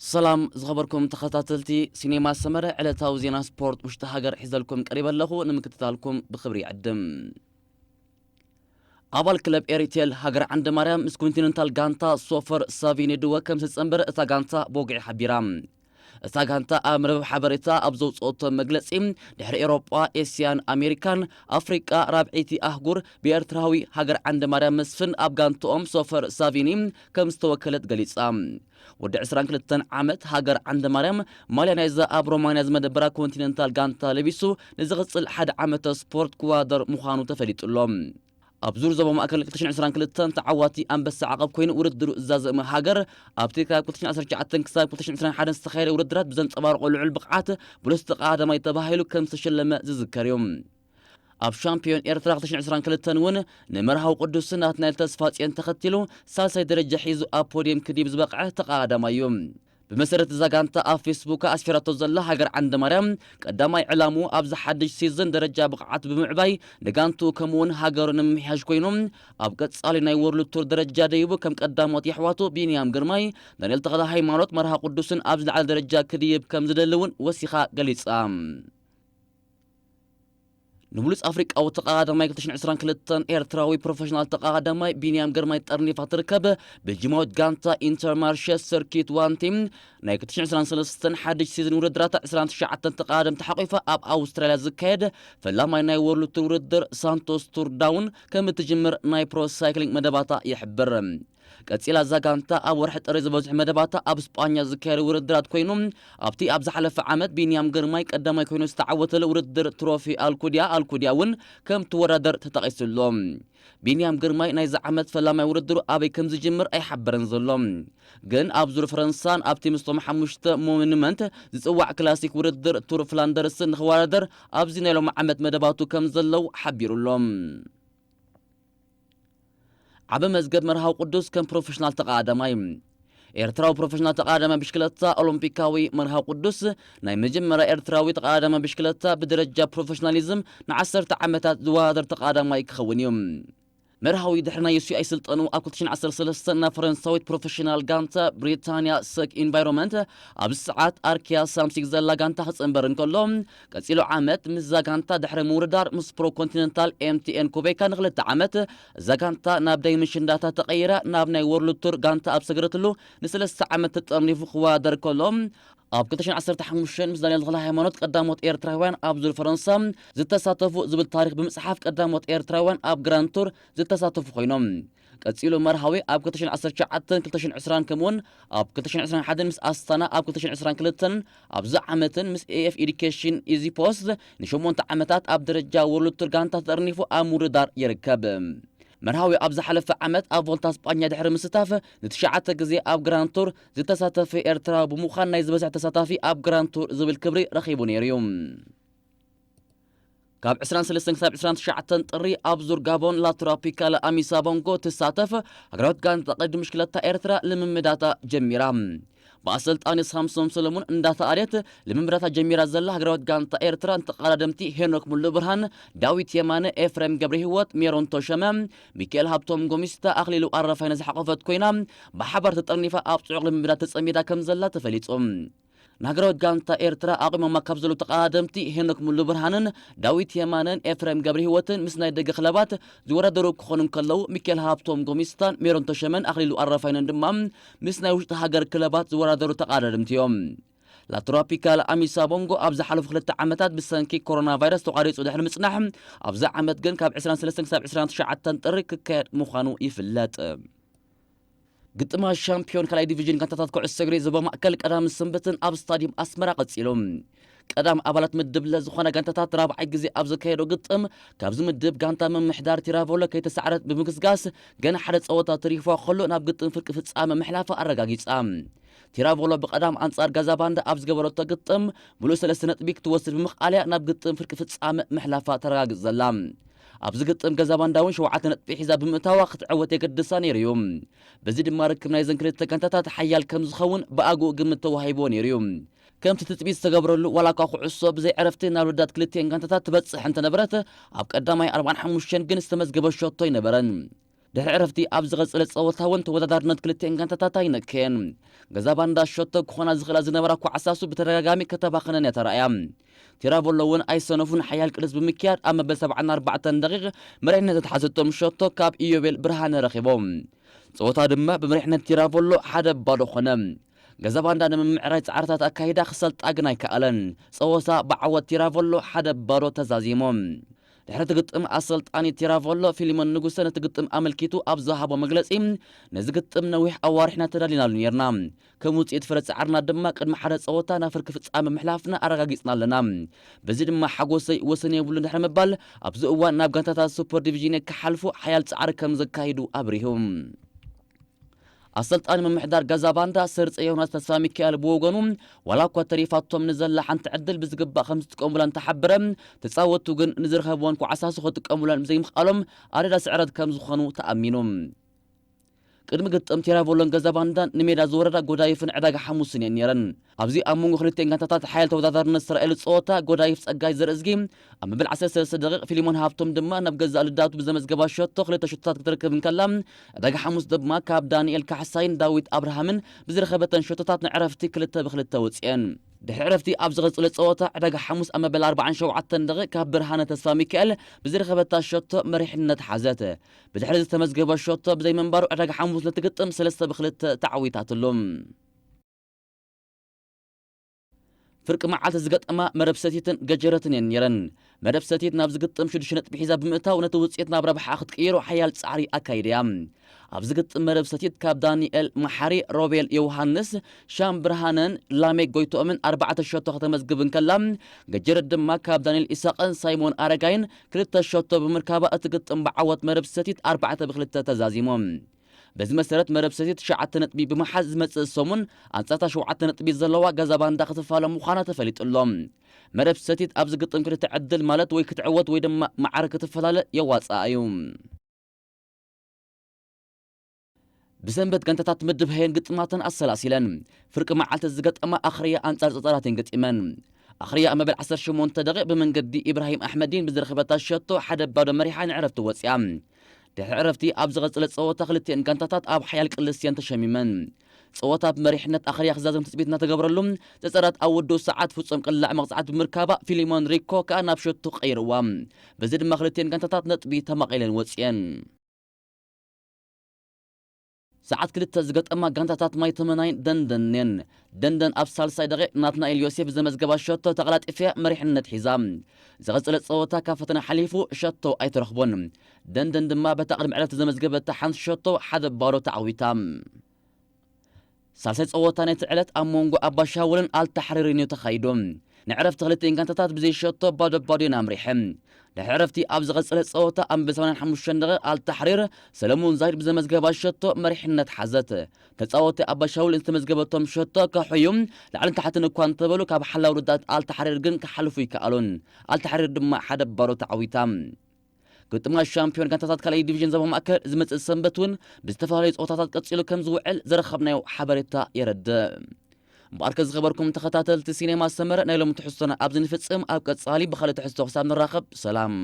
ሰላም ዝኸበርኩም ተኸታተልቲ ሲኔማ ሰመረ፣ ዕለታዊ ዜና ስፖርት ውሽጢ ሃገር ሒዘልኩም ቀሪበ ኣለኹ። ንምክትታልኩም ብኽብሪ ይዕድም። ኣባል ክለብ ኤሪቴል ሃገር ዓንደ ማርያም ምስ ኮንቲነንታል ጋንታ ሶፈር ሳቪኒ ድወ ከም ዝተጸንበረ እታ ጋንታ ብወግዒ ሓቢራ። እታ ጋንታ ኣብ መርበብ ሓበሬታ ኣብ ዘውጽኦቶ መግለጺ፣ ድሕሪ ኤውሮጳ፣ ኤስያን ኣሜሪካን ኣፍሪቃ ራብዐይቲ ኣህጉር ብኤርትራዊ ሃገር ዓንደ ማርያም መስፍን ኣብ ጋንትኦም ሶፈር ሳቪኒ ከም ዝተወከለት ገሊጻ። ወዲ ዕስራን ክልተን ዓመት ሃገር ዓንደ ማርያም ማልያ ናይዛ ኣብ ሮማንያ ዝመደበራ ኮንቲነንታል ጋንታ ለቢሱ ንዝቕጽል ሓደ ዓመተ ስፖርት ክወዳደር ምዃኑ ተፈሊጡ ኣሎ። ኣብ ዙር ዞባ ማእከል ክልተ ሽሕን ዕስራን ክልተን ተዓዋቲ ኣንበሳ ዓቐብ ኮይኑ ውድድሩ ዝዛዘመ ሃገር ኣብቲ ካብ ክልተ ሽሕን ዓሰርተ ትሽዓተን ክሳብ ክልተ ሽሕን ዕስራን ሓደን ዝተኻየደ ውድድራት ብዘንጸባረቖ ልዑል ብቕዓት ብሉጽ ተቐዳዳማይ ተባሂሉ ከም ዝተሸለመ ዝዝከር እዩ። ኣብ ሻምፒዮን ኤርትራ ክልተ ሽሕን ዕስራን ክልተን እውን ንመርሃዊ ቅዱስን ናትናኤል ተስፋጽዮን ተኸቲሉ ሳልሳይ ደረጃ ሒዙ ኣብ ፖድየም ክድይብ ዝበቕዐ ተቐዳዳማይ እዩ። ብመሰረት እዛ ጋንታ ኣብ ፌስቡክ ኣስፊራቶ ዘላ ሃገር ዓንደ ማርያም፣ ቀዳማይ ዕላምኡ ኣብዚ ሓድሽ ሲዝን ደረጃ ብቕዓት ብምዕባይ ንጋንትኡ ከምኡውን ሃገሩ ንምምሕያሽ ኮይኑ፣ ኣብ ቀጻሊ ናይ ወርልድ ቱር ደረጃ ደይቡ ከም ቀዳሞት የሕዋቱ ቢንያም ግርማይ፣ ዳንኤል ተኽለ ሃይማኖት፣ መርሃ ቅዱስን ኣብ ዝለዓለ ደረጃ ክድይብ ከም ዝደሊ እውን ወሲኻ ገሊጻ። ንብሉጽ ኣፍሪቃዊ ተቐዳዳማይ ክልተ ሽሕን ዕስራን ክልተን ኤርትራዊ ፕሮፌሽናል ተቐዳዳማይ ቢንያም ግርማይ ጠርኒፋ ትርከብ ቤልጂማዊት ጋንታ ኢንተርማርሸ ሰርኪት ዋን ቲም ናይ ክልተ ሽሕን ዕስራን ሰለስተን ሓድሽ ሲዝን ውድድራታ ዕስራን ትሽዓተን ተቐዳደምቲ ሓቒፋ ኣብ ኣውስትራልያ ዝካየድ ፈላማይ ናይ ወርልድ ቱር ውድድር ሳንቶስ ቱር ዳውን ከም እትጅምር ናይ ፕሮ ሳይክሊንግ መደባታ ይሕብር። ቀጺላ እዛ ጋንታ ኣብ ወርሒ ጥሪ ዝበዝሑ መደባታ ኣብ ስጳኛ ዝካየዱ ውድድራት ኮይኑ፣ ኣብቲ ኣብ ዝሓለፈ ዓመት ቢንያም ግርማይ ቀዳማይ ኮይኑ ዝተዓወተሉ ውድድር ትሮፊ ኣልኩድያ ኣልኩድያ እውን ከም ትወዳደር ተጠቒሱ ኣሎ። ቢንያም ግርማይ ናይዚ ዓመት ፈላማይ ውድድሩ ኣበይ ከም ዝጅምር ኣይሓበረን ዘሎ። ግን ኣብ ዙር ፈረንሳን ኣብቲ ምስቶም ሓሙሽተ ሞኑመንት ዝጽዋዕ ክላሲክ ውድድር ቱር ፍላንደርስን ንኽወዳደር ኣብዚ ናይ ሎሚ ዓመት መደባቱ ከም ዘለዉ ሓቢሩ ኣሎ። ዓቢ መዝገብ መርሃዊ ቅዱስ ከም ፕሮፌሽናል ተቐዳዳማይ። ኤርትራዊ ፕሮፌሽናል ተቐዳዳማይ ብሽክለታ ኦሎምፒካዊ መርሃዊ ቅዱስ ናይ መጀመርያ ኤርትራዊ ተቐዳዳማይ ብሽክለታ ብደረጃ ፕሮፌሽናሊዝም ንዓሰርተ ዓመታት ዝወዳደር ተቐዳዳማይ ክኸውን እዩ። መርሃዊ ድሕሪ ናይ ዩሲኣይ ስልጠኑ ኣብ ክልተ ሽሕን ዓሰርተ ሰለስተን ናብ ፈረንሳዊት ፕሮፌሽናል ጋንታ ብሪታንያ ሰክ ኢንቫይሮንመንት ኣብዚ ሰዓት ኣርኪያ ሳምሲክ ዘላ ጋንታ ክጽንበር እንከሎ፣ ቀጺሉ ዓመት ምስዛ ጋንታ ድሕሪ ምውድዳር ምስ ፕሮ ኮንቲነንታል ኤምቲኤን ኩቤካ ንኽልተ ዓመት እዛ ጋንታ ናብ ዳይመንሽን ዳታ ተቐይራ ናብ ናይ ወርልድ ቱር ጋንታ ኣብ ሰገረትሉ ንሰለስተ ዓመት ተጠርኒፉ ክወዳደር ከሎ፣ ኣብ ክልተ ሽሕን ዓሰርተ ሓሙሽተን ምስ ዳንኤል ተኽለ ሃይማኖት ቀዳሞት ኤርትራውያን ኣብ ዙር ፈረንሳ ዝተሳተፉ ዝብል ታሪኽ ብምጽሓፍ ቀዳሞት ኤርትራውያን ኣብ ግራንድ ቱር ዝተሳተፉ ኮይኖም። ቀጺሉ መርሃዊ ኣብ ክልተ ሽሕን ዓሰርተ ትሽዓተን ክልተ ሽሕን ዕስራን ከምኡውን ኣብ ክልተ ሽሕን ዕስራን ሓደን ምስ ኣስታና ኣብ ክልተ ሽሕን ዕስራን ክልተን ኣብዚ ዓመትን ምስ ኤኤፍ ኤዱኬሽን ኢዚ ፖስት ንሸሞንተ ዓመታት ኣብ ደረጃ ወርልድ ቱር ጋንታ ተጠርኒፉ ኣብ ምውድዳር ይርከብ። መርሃዊ ኣብ ዝሓለፈ ዓመት ኣብ ቮልታ ስጳኛ ድሕሪ ምስታፍ ንትሽዓተ ግዜ ኣብ ግራንድ ቱር ዝተሳተፈ ኤርትራዊ ብምዃን ናይ ዝበዝሐ ተሳታፊ ኣብ ግራንድ ቱር ዝብል ክብሪ ረኺቡ ነይሩ እዩ። ካብ ዕስራን ሰለስተን ክሳብ ዕስራን ትሽዓተን ጥሪ ኣብ ዙር ጋቦን ላትራፒካለ ኣሚሳ ቦንጎ ትሳተፍ ሃገራዊት ጋንታ ቀይዲ ብሽክለታ ኤርትራ ልምምዳታ ጀሚራ። ብኣሰልጣኒ ሳምሶም ሰለሙን እንዳተኣርየት ልምምዳታ ጀሚራ ዘላ ሃገራዊት ጋንታ ኤርትራ ንተቐዳደምቲ ሄኖክ ሙሉ ብርሃን፣ ዳዊት የማነ፣ ኤፍሬም ገብረ ህይወት፣ ሜሮን ተሸመ፣ ሚካኤል ሃብቶም ጎሚስታ፣ ኣኽሊሉ ኣረፋይነ ዝሓቆፈት ኮይና ብሓባር ተጠርኒፋ ኣብ ጽዑቕ ልምምዳት ተጸሚዳ ከም ዘላ ተፈሊጹ። ንሃገራዊት ጋንታ ኤርትራ ኣቑሞማ ካብ ዘለዉ ተቐዳደምቲ ሄኖክ ሙሉ ብርሃንን ዳዊት የማነን ኤፍሬም ገብረ ህይወትን ምስ ናይ ደገ ክለባት ዝወዳደሩ ክኾኑ እንከለዉ፣ ሚካኤል ሃብቶም ጎሚስታን ሜሮን ተሸመን ኣኽሊሉ ኣረፋይነን ድማ ምስ ናይ ውሽጢ ሃገር ክለባት ዝወዳደሩ ተቐዳደምቲ እዮም። ላትሮፒካል ኣሚሳ ቦንጎ ኣብ ዝሓለፉ ክልተ ዓመታት ብሰንኪ ኮሮና ቫይረስ ተቋሪጹ ድሕሪ ምጽናሕ፣ ኣብዚ ዓመት ግን ካብ ዕስራን ሰለስተን ክሳብ ዕስራን ትሽዓተን ጥሪ ክካየድ ምዃኑ ይፍለጥ። ግጥማት ሻምፒዮን ካልኣይ ዲቪዥን ጋንታታት ኩዕሶ እግሪ ዞባ ማእከል ቀዳምን ሰንበትን ኣብ ስታድየም ኣስመራ ቀጺሉ። ቀዳም ኣባላት ምድብ ለ ዝኾና ጋንታታት ራብዓይ ግዜ ኣብ ዘካየዶ ግጥም፣ ካብዚ ምድብ ጋንታ ምምሕዳር ቲራቮሎ ከይተሳዕረት ብምግስጋስ፣ ገና ሓደ ጸወታ ተሪፋ ከሎ ናብ ግጥም ፍርቂ ፍጻመ ምሕላፋ ኣረጋጊጻ። ቲራቮሎ ብቐዳም ኣንጻር ጋዛባንዳ ኣብ ዝገበረቶ ግጥም፣ ምሉእ ሰለስተ ነጥቢ ክትወስድ ብምኽኣል እያ ናብ ግጥም ፍርቂ ፍጻመ ምሕላፋ ተረጋግጽ ዘላ። ኣብዚ ግጥም ገዛባንዳ እውን ሸውዓተ ነጥቢ ሒዛ ብምእታዋ ክትዕወት የገድሳ ነይሩ እዩ። በዚ ድማ ርክብ ናይዘን ክልተ ጋንታታት ሓያል ከም ዝኸውን ብኣግኡ ግምት ተዋሂብዎ ነይሩ እዩ። ከምቲ ትጽቢት ዝተገብረሉ፣ ዋላ እኳ ኩዕሶ ብዘይ ዕረፍቲ ናብ ልዳት ክልቲኤን ጋንታታት ትበጽሕ እንተነበረት፣ ኣብ ቀዳማይ ኣርባዓን ሓሙሽተን ግን ዝተመዝገበ ሸቶ ኣይነበረን። ድሕሪ ዕረፍቲ ኣብ ዝቐጸለ ጸወታ እውን ተወዳዳርነት ክልቲኤን ጋንታታት ኣይነከየን። ገዛ ባንዳ ሸቶ ክኾና ዝኽእላ ዝነበራ ኳዕሳሱ ብተደጋጋሚ ከተባኽነን እያ ተራእያ። ቲራቮሎ እውን ኣይሰነፉን፣ ሓያል ቅልስ ብምክያድ ኣብ መበል ሰብዓን ኣርባዕተን ደቂቕ መሪሕነት ዝተሓዘቶም ሸቶ ካብ ኢዮቤል ብርሃነ ረኺቦም። ጸወታ ድማ ብመሪሕነት ቲራቮሎ ሓደ ባዶ ኾነ። ገዛ ባንዳ ንምምዕራይ ጻዕርታት ኣካይዳ ክሰልጣ ግን ኣይከኣለን። ጸወታ ብዓወት ቲራቮሎ ሓደ ባዶ ተዛዚሞም። ድሕሪ እቲ ግጥም ኣሰልጣኒ ቲራቮሎ ፊሊሞን ንጉሰ ነቲ ግጥም ኣመልኪቱ ኣብ ዝሃቦ መግለጺ፣ ነዚ ግጥም ነዊሕ ኣዋርሕና ተዳሊናሉ ነርና። ከም ውጽኢት ፍረ ጻዕርና ድማ ቅድሚ ሓደ ጸወታ ናብ ፍርቂ ፍጻመ ምሕላፍና ኣረጋጊጽና ኣለና። በዚ ድማ ሓጎሰይ ወሰን የብሉን ድሕሪ ምባል ኣብዚ እዋን ናብ ጋንታታት ሱፐር ዲቪዥን ክሓልፉ ሓያል ጻዕሪ ከም ዘካይዱ ኣብሪሁ። ኣሰልጣኒ ምምሕዳር ገዛ ባንዳ ሰርጸ ዮናስ ተስፋ ሚካኤል ብወገኑ ዋላ እኳ ተሪፋቶም ንዘላ ሓንቲ ዕድል ብዝግባእ ከም ዝጥቀሙላ እንተሓበረ፣ ተጻወቱ ግን ንዝረኸብዎን ኳዕሳሱ ክጥቀሙለን ብዘይምኽኣሎም ኣደዳ ስዕረት ከም ዝኾኑ ተኣሚኑ። ቅድሚ ግጥም ቴራቮሎን ገዛ ባንዳን ንሜዳ ዝወረዳ ጎዳይፍን ዕዳጋ ሓሙስን እየን ነይረን። ኣብዚ ኣብ መንጎ ክልቲኤን ጋንታታት ሓያል ተወዳዳርነት ዝተራእየሉ ጸወታ ጎዳይፍ ጸጋይ ዘርእዝጊ ኣብ መበል ዓሰርተ ሰለስተ ደቂቕ ፊሊሞን ሃብቶም ድማ ናብ ገዛእ ልዳቱ ብዘመዝገባ ሸቶ ክልተ ሸቶታት ክትረክብ እንከላ ዕዳጋ ሓሙስ ድማ ካብ ዳንኤል ካሕሳይን ዳዊት ኣብርሃምን ብዝረኸበተን ሸቶታት ንዕረፍቲ ክልተ ብክልተ ወጽኤን። ድሕሪ ዕረፍቲ ኣብ ዝቐጸለ ጸወታ ዕዳጋ ሓሙስ ኣብ መበል ኣርባዓን ሸውዓተን ደቂቕ ካብ ብርሃነ ተስፋ ሚካኤል ብዝረኸበታ ሸቶ መሪሕነት ሓዘት። ብድሕሪ ዝተመዝገበ ሸቶ ብዘይምንባሩ ዕዳጋ ሓሙስ ነቲ ግጥም ሰለስተ ብክልተ ተዓዊታትሉ። ፍርቂ መዓልቲ ዝገጠማ መረብ ሰቲትን ገጀረትን እየን ነይረን። መረብ ሰቲት ናብዚ ግጥም ሽዱሽተ ነጥቢ ሒዛ ብምእታው ነቲ ውፅኢት ናብ ረብሓ ክትቅይሮ ሓያል ጻዕሪ ኣካይዳ እያ። ኣብዚ ግጥም መረብ ሰቲት ካብ ዳንኤል መሓሪ፣ ሮቤል ዮሃንስ፣ ሻም ብርሃነን ላሜክ ጎይቶኦምን ኣርባዕተ ሸቶ ከተመዝግብ እንከላ፣ ገጀረት ድማ ካብ ዳንኤል ኢሳቕን ሳይሞን ኣረጋይን ክልተ ሸቶ ብምርካባ እቲ ግጥም ብዓወት መረብ ሰቲት ኣርባዕተ ብክልተ ተዛዚሞም። በዚ መሰረት መረብ ሰቲት ትሽዓተ ነጥቢ ብምሓዝ ዝመጽእ ሰሙን ኣንጻርታ ሸውዓተ ነጥቢ ዘለዋ ገዛ ባንዳ ክትፋለ ምዃና ተፈሊጡ ኣሎ። መረብ ሰቲት ኣብዚ ግጥም ክልተ ዕድል ማለት ወይ ክትዕወት ወይ ድማ ማዕረ ክትፈላለ የዋጽኣ እዩ። ብሰንበት ጋንታታት ምድብ ሀየን ግጥማተን ኣሰላሲለን ፍርቂ መዓልቲ ዝገጠማ ኣኽርያ ኣንጻር ጸጸራት እየን ገጢመን። ኣኽርያ ኣብ መበል ዓሰርተ ሸሞንተ ደቂቕ ብመንገዲ ኢብራሂም ኣሕመዲን ብዝረኸበታ ሸቶ ሓደ ባዶ መሪሓ ንዕረፍቲ ወጽያ። ድሕሪ ዕረፍቲ ኣብ ዝቐጸለ ጸወታ ክልቲኤን ጋንታታት ኣብ ሓያል ቅልስ እየን ተሸሚመን። ጸወታ ብመሪሕነት ኣኽርያ ክዛዘም ትጽቢት እናተገብረሉ፣ ጸጸራት ኣብ ውዱእ ሰዓት ፍጹም ቅላዕ መቕጻዕቲ ብምርካባ ፊሊሞን ሪኮ ከኣ ናብ ሸቶ ቀይርዋ። በዚ ድማ ክልቲኤን ጋንታታት ነጥቢ ተማቒለን ወጽየን። ሰዓት ክልተ ዝገጠማ ጋንታታት ማይ ተመናይን ደንደን እየን። ደንደን ኣብ ሳልሳይ ደቂቕ ናትናኤል ዮሴፍ ዘመዝገባ ሸቶ ተቐላጢፍያ መሪሕነት ሒዛ። ዝቐጸለ ጸወታ ካብ ፈተና ሓሊፉ ሸቶ ኣይተረኽቦን። ደንደን ድማ በታ ቅድሚ ዕለት ዘመዝገበታ ሓንቲ ሸቶ ሓደ ባዶ ተዓዊታ። ሳልሳይ ጸወታ ናይቲ ዕለት ኣብ መንጎ ኣባሻውልን ኣልታሕሪርን እዩ ተኻይዱ። ንዕረፍቲ ክልቲኤን ጋንታታት ብዘይ ሸቶ ባዶ ባዶ እየን ኣምሪሐን። ድሕሪ ዕረፍቲ ኣብ ዝቐጸለ ጸወታ ኣብ መበል ሰማንያን ሓሙሽተን ደቂቕ ኣልታሕሪር ሰለሙን ዛይድ ብዘመዝገባ ሸቶ መሪሕነት ሓዘት። ተጻወቲ ኣባሻውል ዝተመዝገበቶም ሸቶ ከሕዩ ላዕልን ታሕትን እኳ እንተበሉ ካብ ሓላው ውድዳት ኣልታሕሪር ግን ክሓልፉ ይከኣሉን። ኣልታሕሪር ድማ ሓደ ባዶ ተዓዊታ። ግጥማት ሻምፒዮን ጋንታታት ካልኣይ ዲቪዥን ዞባ ማእከል ዝመጽእ ሰንበት እውን ብዝተፈላለዩ ጸወታታት ቀጺሉ ከም ዝውዕል ዝረኸብናዮ ሓበሬታ የረድእ። እምበኣርከ ዝኸበርኩም ተኸታተልቲ ሲኔማ ሰመረ ናይ ሎሚ ትሕዝቶና ኣብዚ ንፍጽም። ኣብ ቀጻሊ ብኻልእ ትሕዝቶ ክሳብ ንራኸብ ሰላም።